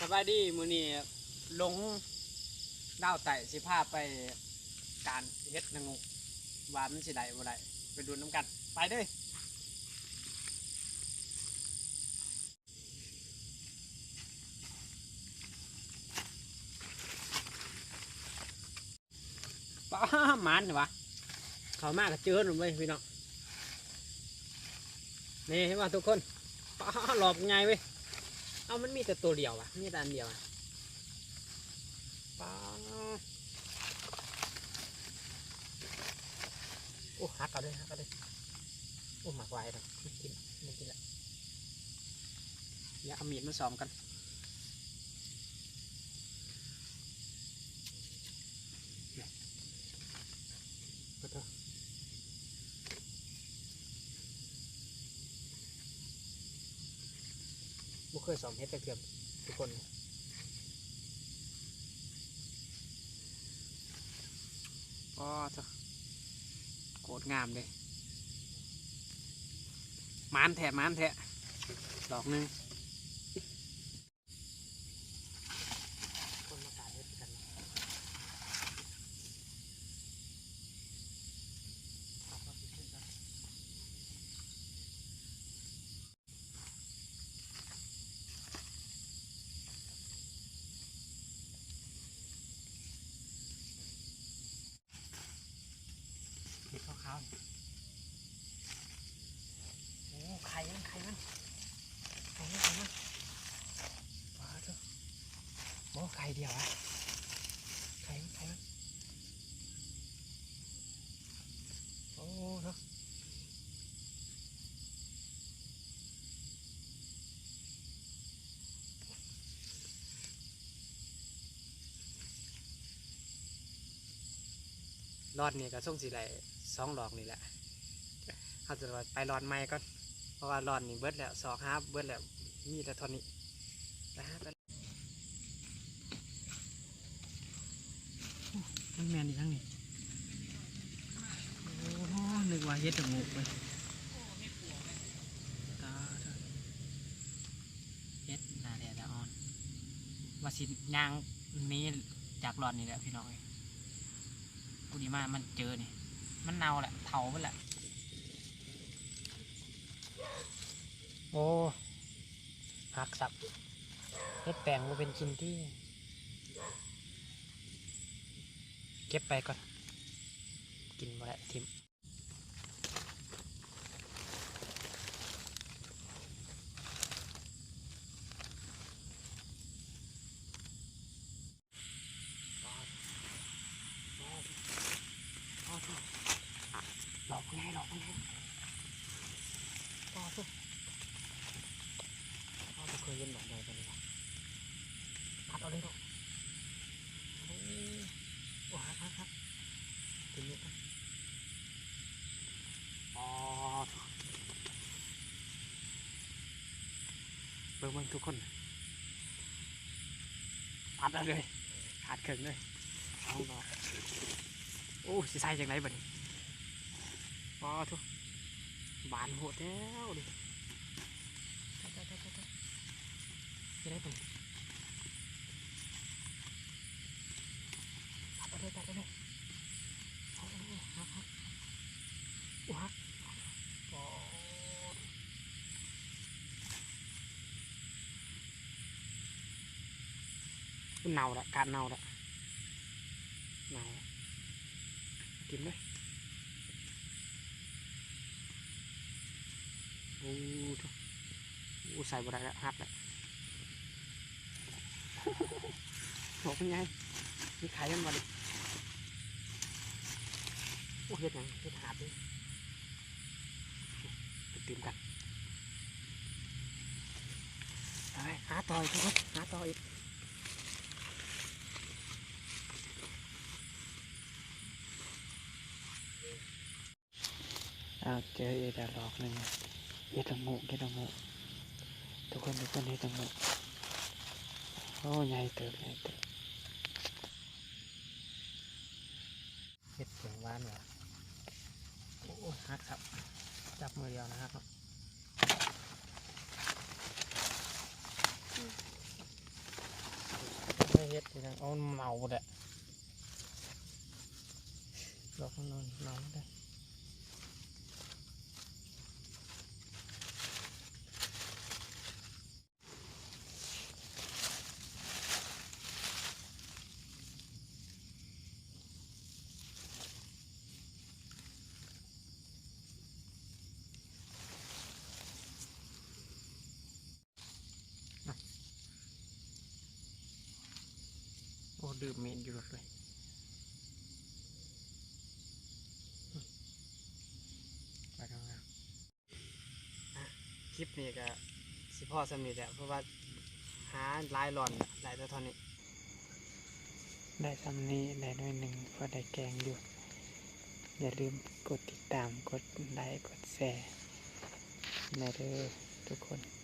ສະບາຍດີ ມື້ນີ້ຫຼົງດາວໃຕ້ ຊິພາໄປການເຫັດລະໂງກ ວ່າມັນຊິໄດ້ບໍ່ໄດ້ ໄປລຸ້ນນຳກັນ ໄປເດີ້. ປ້າ ໝານແທ້ຫວາ ເຂົ້າມາກໍເຈີໂລດເວີຍພີ່ນ້ອງ. ນີ້ເຫັນບໍ່ທຸກຄົນ ປ້າ ຫຼອກໃຫຍ່ເວີຍ. ເອົ້າ ມັນມີແຕ່ໂຕດຽວຫວາ ມີແຕ່ອັນດຽວຫວາ ປ້າ. ໂອ້ ຫັກເອົາເດີ້ ຫັກເອົາເດີ້. ໂອ້ ໝາກຫວາຍດອກ ມັນກິນ ມັນກິນລະ. ດຽວເອົາມີດມາສ່ອມກັນ. ບໍ່ເຄີຍສ່ອມເຫັດຈັກເທື່ອທຸກຄົນ. ອໍ ໂຄດງາມເດ້ ໝານແທ້ ໝານແທ້ ດອກໜຶ່ງ. ຄົນມາການເຮັດຄືກັນເນາະ. ເຫັດຂາວໆ ນີ້ ໂອ້ ໄຂ່ມັນ ໄຂ່ມັນ ໄຂ່ມັນ ໄຂ່ມັນ ປາດໂທ້ ໂອ້ ໄຂ່ດຽວຫວາ ໄຂ່ມັນ ໄຂ່ມັນ ໂອ້ ເນາະ. ລອດນີ້ກໍຊົງຊິໄດ້ສອງດອກນີ້ແຫຼະ ເຮົາຈະໄປລອດໃໝ່ກ່ອນ ເພາະວ່າລອດນີ້ເບິດແລ້ວ ຊອກຫາເບິດແລ້ວ ມີແຕ່ເທົ່ານີ້ ໄປຫາ ມັນແມ່ນອີ່ຫຍັງນີ້? ໂອ້ ນຶກວ່າເຫັດລະໂງກເວີຍ ຕາເທີ ເຫັດໜ້າແດດລະອ່ອນ ວ່າຊິຍ່າງໜີຈາກລອດນີ້ແຫຼະພີ່ນ້ອງເອີຍ ຜູ້ດີມາມັນເຈີນີ້ ມັນເນົ່າແຫຼະ ເຖົ້າເບິດແຫຼະ. ໂອ້ ຫັກສັບ ເຮັດແປ້ງບໍ່ເປັນກິນຕິ ເກັບໄປກ່ອນ ກິນບໍ່ໄດ້ ຖິ້ມ. ດອກໃຫຍ່ ດອກໃຫຍ່ ປາດໂທ້ ເຮົາບໍ່ເຄີຍເຫັນດອກໃຫຍ່ປານນີ້ ຕັດເອົາເລີຍເນາະ ໂອ້ ໂອ້ ຫັກ ຫັກ ຫັກ ກິນເລີຍ ປາດໂທ້ ເບິ່ງ ເບິ່ງທຸກຄົນ ຕັດເອົາເລີຍ ຂາດເຄິ່ງເລີຍ ສອງດອກ ໂອ້ ຊິໃສ່ຈັ່ງໃດບັດນີ້ ປາດໂທ້ ບານໂພດແລ້ວນີ້ ຕັດ ຕັດ ຕັດ ຕັດ ເຮັດໄດ້ປະນີ້ ຕັດເອົາເລີຍ ຕັດເອົາເລີຍ ໂອ້ ຫັກ ຫັກ ໂອ້ ຫັກ ໂອ້ ເນົ່າລະ ກາດເນົ່າລະ ເນົ່າລະ ຖິ້ມເລີຍ ໂອ້ ໂອ້ ໃສ່ບໍ່ໄດ້ລະ ຫັກລະ ດອກມັນໃຫຍ່ ມີໄຂ່ມັນບໍ່ນີ້ ໂອ້ ເຫັດຫຍັງ ເຫັດຫາບເດ້ ໄປຕື່ມກັນ ໄປຫາຕໍ່ອີກ ທຸກຄົນ ຫາຕໍ່ອີກ. ອ້າວ ເຈີອີກແລ້ວດອກໜຶ່ງ ເຫັດລະໂງກ ເຫັດລະໂງກ ທຸກຄົນ ທຸກຄົນ ເຫັດລະໂງກ ໂອ້ ໃຫຍ່ເຕີບ ໃຫຍ່ເຕີບ ເຫັດເຜິ້ງຫວານຫວາ ໂອ້ຍ ຫັກຄັກ ຈັບມືດຽວນະ ຫັກເນາະ. ເຮັດໃຫ້ທາງ ເອົາ ເນົ່າເບິດແຫຼະ ດອກມັນເນົ່າເບິດແຫຼະ. ໂອ້ ລືມມີດຢູ່ລົດເວີຍ ໄປທາງໜ້າ. ອ່ະ ຄລິບນີ້ກະຊິພໍສ່ຳນີ້ແຫຼະ ເພາະວ່າຫາຫຼາຍຫຼອນ ໄດ້ແຕ່ເທົ່ານີ້ ໄດ້ສ່ຳນີ້ ໄດ້ໜ້ອຍໜຶ່ງ ພໍໄດ້ແກງຢູ່. ຢ່າລືມກົດຕິດຕາມ ກົດໄລ ກົດແຊແດ່ເດີທຸກຄົນ.